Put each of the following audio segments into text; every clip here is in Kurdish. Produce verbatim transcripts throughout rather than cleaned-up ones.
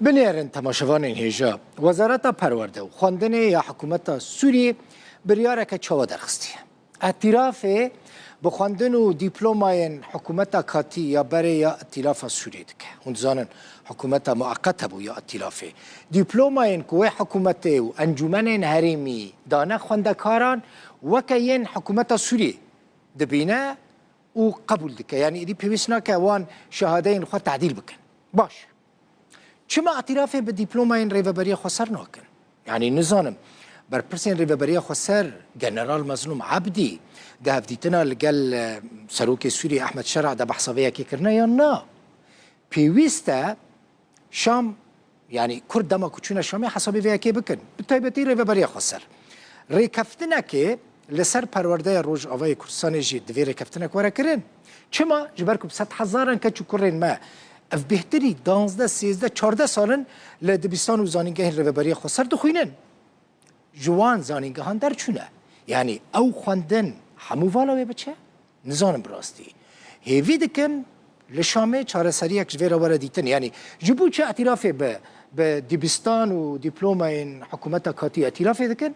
Binêrin temaşevanên hêja, Wezareta Perwerde û Xwendinê ya Hikûmeta Sûriyê biryareke çawa derxistiye? Îtirafê bi xwendin û dîplomayên hikûmeta katî ya berê ya Îtîlafa Sûriyê dike. Hûn dizanin hikûmeta mueqet hebû ya Îtîlafê. Dîplomayên ku wê hikûmetê û encûmenên herêmî dane xwendekaran weke yên hikûmeta Sûriyê dibîne û qebûl dike. Yanî êdî pêwîst nake wan şehadeyên xwe tedîl bikin. Baş. Çima îtirafê bi dîplomayên Rêveberiya Xweser nakin? Yanî nizanim. Berpirsên Rêveberiya Xweser, General Mezlûm Ebdî, di hevdîtina li gel, e, Serokê Sûriyê Ehmed Şera de behsa vê yekê kirine yan na? Pêwîst e Şam, yanî Kurd dema ku çûne Şamê hesabê vê yekê bikin. Bi taybetî Rêveberiya Xweser. Rêkeftinekê li ser perwerdeya Rojavayê Kurdistanê jî divê rêkeftinek were kirin. Çima? Ji ber ku bi sedhezaran keç û kurên me ev bêhtirî danzdeh, sêzdeh, çardeh sal in li dibistan û zanîngehên Rêveberiya Xweser dixwînin. Ji wan zanîngehan derçûne. Yanî ew xwendin hemû vala wê biçe? Nizanim bi rastî. Hêvî dikim li Şamê çareseriyek ji vê re were dîtin. Yanî ji bo çi îtirafê bi, bi dibistan û dîplomayên hikûmeta katî îtirafê dikin?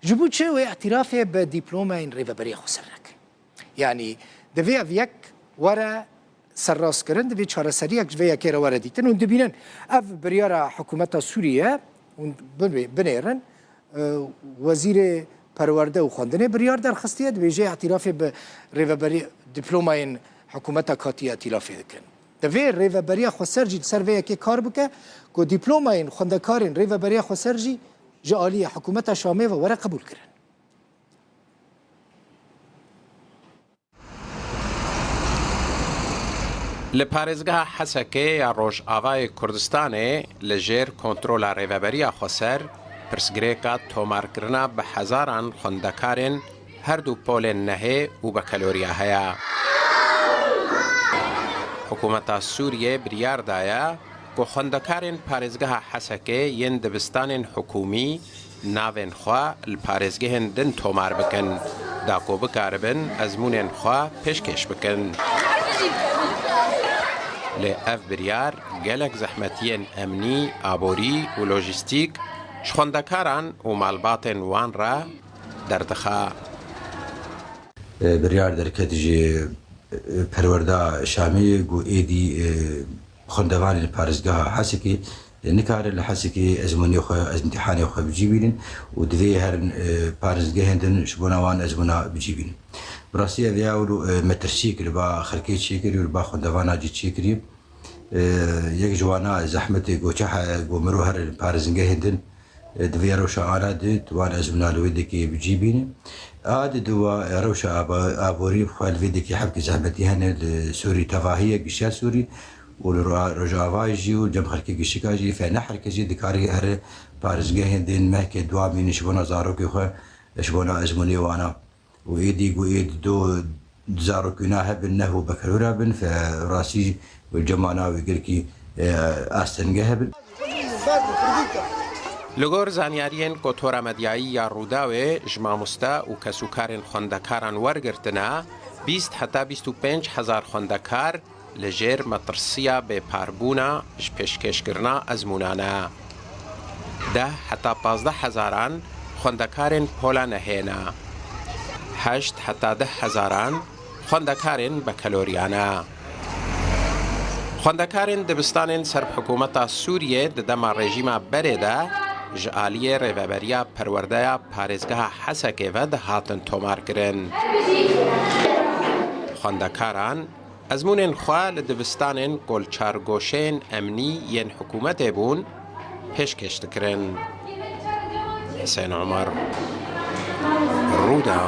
Ji bo çi wê îtirafê bi dîplomayên Rêveberiya Xweser nekin? Yanî divê ev yek were serrastkirin, divê çareseriyek ji vê yekê re were dîtin. Hûn dibînin ev biryara hikûmeta Sûriyê, hûn binê-, binêrin, e, Wezîrê Perwerde û Xwendinê biryar derxistiye, dibêje îtirafê bi rêveberî dîplomayên hikûmeta katî îtirafê dikin. Divê Rêveberiya Xweser jî li ser vê yekê kar bike ku dîplomayên xwendekarên Rêveberiya Xweser jî ji aliyê hikûmeta Şamê ve were qebûlkirin. Li parêzgeha Hesekê ya Rojavayê Kurdistanê li jêr kontrola Rêveberiya Xweser, pirsgirêka tomarkirina bi hezaran xwendekarên her du polên nehê û bekeloriya heye. Hikûmeta Sûriyê biryar daye ku xwendekarên parêzgeha Hesekê yên dibistanên hikûmî navên xwe li parêzgehên din tomar bikin, da ku bikaribin ezmûnên xwe pêşkêş bikin. Lê ev biryar gelek zehmetiyên emnî, aborî û lojîstîk ji xwendekaran û malbatên wan re derdixe. Biryar derket ji perwerda Şamê ku êdî xwendevanên parêzgeha Hesekê nikarin li Hesekê ezmûnê xwe, ez-, îmtîhanê xwe bi cî bînin û divê herin parêzgehên din ji bona wan ezmûna bi cî bînin. Bi rastî ev ya wilo metirsiyek li ba xelkê çêkirî û li ba xwendevana jî çêkirî. Yek ji wana zehmetê goçe heye ku mirov here parêzgehên din, e, di vê rewşa ana di, di wan ezmûna li wê dekê bi cî bîne. A di, di wa rewşa aba-, aborî xwe li vê dekê hevkî zehmetî hene li Sûrî tevahî ye, gişya Sûrî û li Ro-, Rojavayê jî û cem xelkê gişika jî, fe ne her kes jî dikarî here parêzgehên din mehkê dua bîne ji bona zarokê xwe, ji bona ezmûnê wana. û êdî ku êd do zarokîna hebin, neh û bekelora bin, fe rastî û cemana wê gelkî, e, astengeh hebin. Li gor zanyariyên kotora medyayî ya Rûdawê ji mamoste û kesûkarên xwendekaran wergirtine, bîst heta bîst û pênc hezar xwendekar li jêr metirsiya bêparbûna ji pêşkêşkirina ezmûnan e. Deh heta pazdeh hezaran xwendekarên pola nehê ne. Heşt heta deh hezaran xwendekarên bekeloriya ne. Xwendekarên dibistanên ser bi hikûmeta Sûriyê di dema rejîma berê de ji aliyê Rêveberiya Perwerdeya Parêzgeha Hesekê ve dihatin tomarkirin. Xwendekaran ezmûnên xwe li dibistanên ku li çargoşeyên emnî yên hikûmetê bûn, pêşkêş dikirin. Husên Omer, Rûdaw.